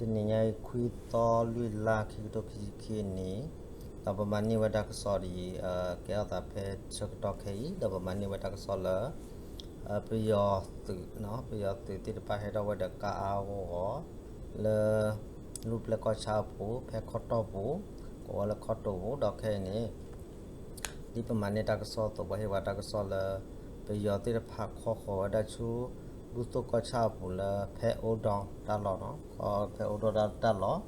တနံၤညါအံၤ ခွံသီလွံၢ်လါ ခံကထိခံဆံခံနံၣ်, ဒီးပမၤန့ၢ်ဝဲတၢ်ကစီၣ်ဒ်အံၤ, ကဲထီၣ်သးဖဲဆၢကတီၢ်ခဲအံၤ ဒီးပမၤန့ၢ်ဝဲတၢ်ကစီၣ်လၢ ပယီၤသုး, ပယီၤသုးသ့ၣ်တဖၣ်ဟဲထီၣ်ဝဲဒီးကါအါအါဂီၢ်ဂီၢ် လၢ လူၢ်ပျဲၢ်ကီၢ်ဆၣ်အပူၤ ဖဲခီတီၢ်ပူၤ, ကိးဝဲလၢခီတီၢ်ပူၤ ဒီးခဲအံၤန့ၣ် ဒ်ပမၤန့ၢ်တၢ်ကစီၣ်အသိး ပှၤဟ့ၣ်ဝဲတၢ်ကစီၣ်လၢ ပယီၤသ့ၣ်တဖၣ်ခီဃီၤဝဲဒၣ်ဆူ ဒူသိၣ်ကီၢ်ဆၣ်အပူၤလၢ ဖဲအိၣ်ဒီးတၢ်လီၢ်နီၤ, ဖဲအိၣ်ဒီးတၢ်လီၢ်,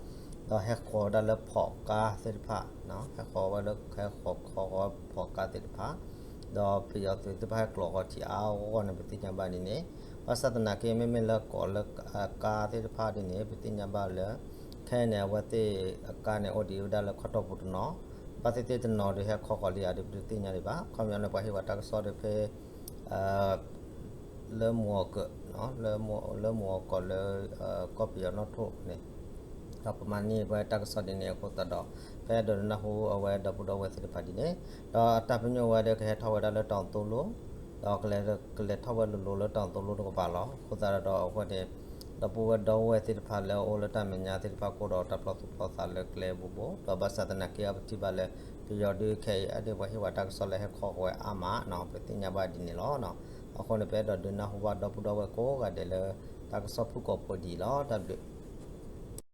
ဒီးဟဲဃီၤဝဲဒၣ်လၢဖီးကါသ့ၣ်တဖၣ်, ဟဲဃီၤဝဲလၢ ဟဲဃီၤခီဃီၤဖီးကါသ့ၣ်တဖၣ်, ဒီးပယီၤသုးသ့ၣ်တဖၣ်ဟဲကျိးဃီၤထံအါအါဂီၢ်ဂီၢ်န့ၣ် ပသ့ၣ်ညါဘၣ်ဒ်န့ၣ်, ဘၣ်ဆၣ်သနာ်က့ မ့မ့ၢ်လၢကိးလၢကါသ့ၣ်တဖၣ်ဒ်န့ၣ် ပသ့ၣ်ညါဘၣ်လၢ ခဲအံၤန့ၣ် အဝဲသ့ၣ်အကါန့ၣ် အိၣ်ဒံးဝဲဒၣ်လၢခီတီၢ်ပူၤတနီၤ, ဘၣ်သ့ၣ်သ့ၣ်တနီၤဒီးဟဲခီဃီၤလံဧါဒီး ပတသ့ၣ်ညါဒံးဘၣ်. ခီပညီန့ၣ် ပှၤဟ့ၣ်ဝဲတၢ်ကစီၣ်ဒီးဖဲ လၢမူၤအီၤကၢး, လၢမူၤအီၤကီၢ်လၢ ကီၢ်ပယီၤနီၣ်ထိးန့ၣ်, ဒီးပမၤန့ၢ်ဝဲတၢ်ကစီၣ်ဒ်န့ၣ်အဃိသတးဒီး ပအဲၣ်ဒိးဒုးနၢ်ဟူအဝဲဒီပုၢ်ဒီဝဲၢ်သ့ၣ်တဖၣ်ဒ်န့ၣ်, ဒီးအတၢ်ပညိၣ်ဝဲဒီးကဟဲထီၣ်ဝဲဒၣ်လၢတၢ်သိလိ, ဒီးကလဲၤထီၣ်ဝဲလိၤလိၤလၢတၢ်သိလိတကပၤလီၤ. အဃိသတးဒီးအဃိန့ၣ် ဒီပုၢ်ဝဲၢ်ဒီဝဲၢ်သ့ၣ်တဖၣ်လၢအအိၣ်လၢတၢ်မဲာ်ညါသ့ၣ်တဖၣ်ကအိၣ်ဒီးတၢ်ပလီၢ်သူၣ်ပလီၢ်သးလၢကျဲဘိဘိ, ဒီးဘၣ်ဆၣ်သနာ်က့အပထံၣ်ဘၣ်လၢ ပယီၤဒုးခဲအံၤအဒိးပှၤဟ့ၣ်ဝဲတၢ်ကစီၣ်လၢဟဲခီဃီၤဝဲအါမးနီၤ, ပသ့ၣ်ညါဘၣ်ဒ်န့ၣ်လီၤ. အဃိန့ၣ် ပအဲၣ်ဒိးဒုးနၢ်ဟူဘၣ်ဒီပုၢ်ဒီဝဲၢ်ကိးဂၤဒဲးလၢ တၢ်ကစီၣ်ဖုၣ်ကိာ်ဖိဒ်အံၤလီၤ. တၢ်ဘျုး